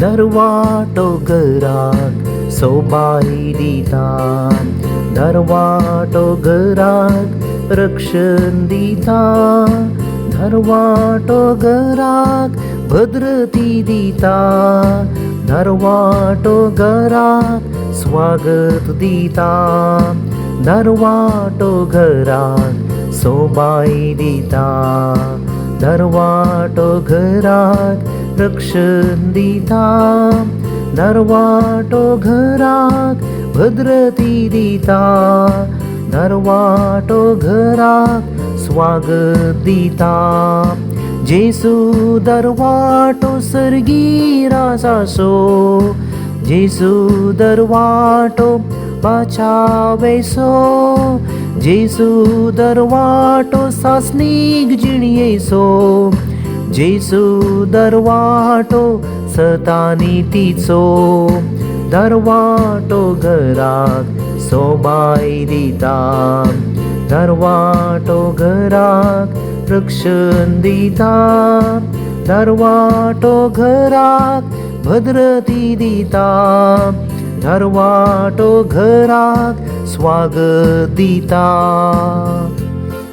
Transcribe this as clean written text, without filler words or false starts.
दरवाटो घराक सोबाय दिता, दरवाटो घराक रक्षण दिता, दरवाटो घराक भद्रती दिता, दरवाटो घराक स्वागत दिता, दरवाटो घराक सोबाय दिता, दरवाटो घराक रक्षण दिता, दरवाटो घराक भद्रती दिता, दरवाटो घराक स्वागत दिता। जेसू दरवाटो सर्गी राजासो, जेसू दरवाटो बाचावेसो, जेसू दरवाटो सासनीक जिणयेसो, जेसू दरवाटो सतानितीचो, दरवाटो घराक सोबाय दिता, दरवाटो घराक रक्षण दिता, दरवाटो घराक भद्रती दिता, दरवाटो घराक स्वागत दिता।